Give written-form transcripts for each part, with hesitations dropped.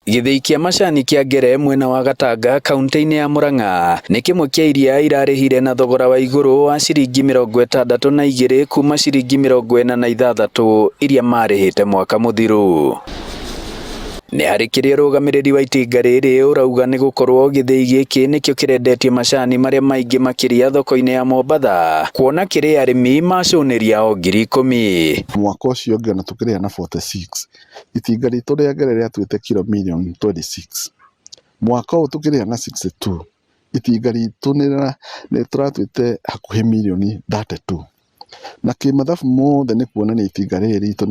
Gĩthĩi kĩa macani kĩa Ngere mwena wa Gatanga kauntĩ-inĩ ya Murang'a nĩ kĩmwe kĩa iria irarĩhire na thogora wa igũrũ wa ciringi 62 kuma ciringi 46 iria marĩhĩte mwaka mũthiru. Nĩ harĩ kĩrĩa ũrũgamĩrĩri wa itinga rĩrĩ ũrauga nĩ gũkorwo gĩthĩi gĩkĩ nĩkĩo kĩrendetie macani marĩa maingĩ makĩria thoko-inĩ ya Mombatha kuona kĩrĩ arĩmi macũnĩria o 10,000. Mwaka ũcio ũngĩ ona tũkĩrĩha na 46 itinga ritũ rĩa Ngere rĩatuĩte kiro mirioni 26. Mwaka ũyũ tũkĩrĩha na 62 itinga ritũ nĩ tũratuĩte hakuhĩ mirioni 32. Na kĩmathabu mothe nĩ kuonania itinga rĩrĩ ritũ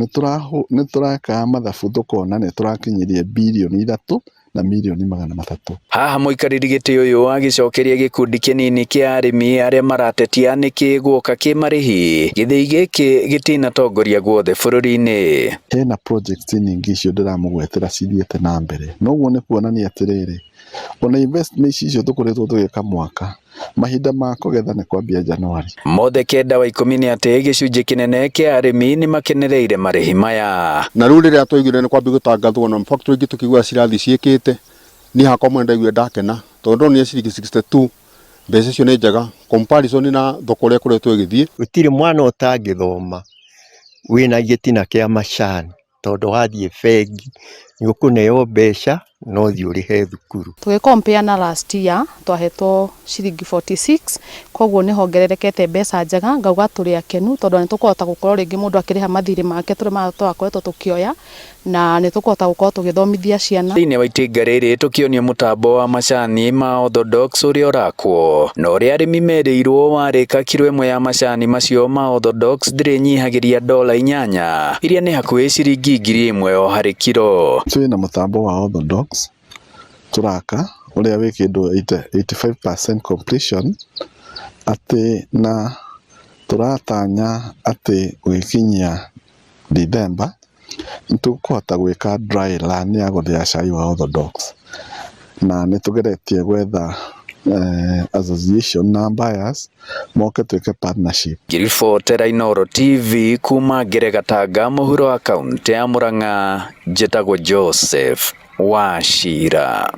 nĩ tũreka mathabu tũkona nĩ tũrakinyirie birioni 3 na mirioni 300. Haha mũikarĩri gĩtĩ ũyũ agĩcokeria gĩkundi kĩnini kĩa arĩmi arĩa maratetia nĩkĩ guoka kĩmarĩhi gĩthĩi gĩkĩ gĩtinatongoria guothe bũrũri-inĩ. Hena projects nyingĩ icio ndĩramũgwetera cithiĩte na mbere, noguo nĩ kuonania atĩrĩrĩ, ona investment icio tũkoretwo tũgĩka mwaka, mahinda ma kũgetha nĩ kwambia January. Mothe kenda wa ikũmi nĩ atĩ gĩcunjĩ kĩnene kĩa arĩmi nĩ makenereire marĩhi maya. Na rĩu rĩrĩa twaiguire nĩ kwambia gũtangathwo na factory ingĩ tũkĩigua cirathi ciĩkĩte, niĩ hakwa mwene ndaiguire ndakena tondũ ndonire ciringi 62 mbeca icio nĩ njega comparison na thoko ũrĩa ĩkoretwo ĩgĩthiĩ. Gũtirĩ mwana ũtangĩthoma wĩna gĩtina kĩa macani tondũ wathiĩ bengi nĩ ũkũneo mbeca no ũthiĩ ũrĩhe thukuru. Tũgĩ compare na last year twahetwo ciringi 46, koguo nĩ hongererekete mbeca njega, ngauga tũrĩ akenu tondũ nĩ tũkũhota gũkorwo rĩngĩ mũndũ akĩrĩha mathirĩ make tũrĩa twakoretwo tũkĩoya, na nĩ tũkũhota gũkorwo tũgĩthomithia ciana. Thĩinĩ wa itinga rĩrĩ tũkĩonio mũtambo wa macani ma orthodox ũrĩa ũrakwo na ũrĩa arĩmi merĩirwo warĩka kiro ĩmwe ya macani macio ma orthodox ndĩrĩnyihagĩria $8 iria nĩ hakuhĩ ciringi 1,000 o harĩ kiro. Twĩna mũtambo wa orthodox tũraka ũrĩa wĩ kĩndũ 85% completion, atĩ na tũratanya atĩ gũgĩkinyia December nĩtũkũhota gwĩka dry run ya gũthĩa cai wa orthodox, na nĩtũgeretie gwetha association na buyers moke twĩke partnership. Ngĩribotera Inooro TV kuma Ngere Gatanga mũhuro wa kaũntĩ ya Murang'a, njĩtagwo Joseph Wachira.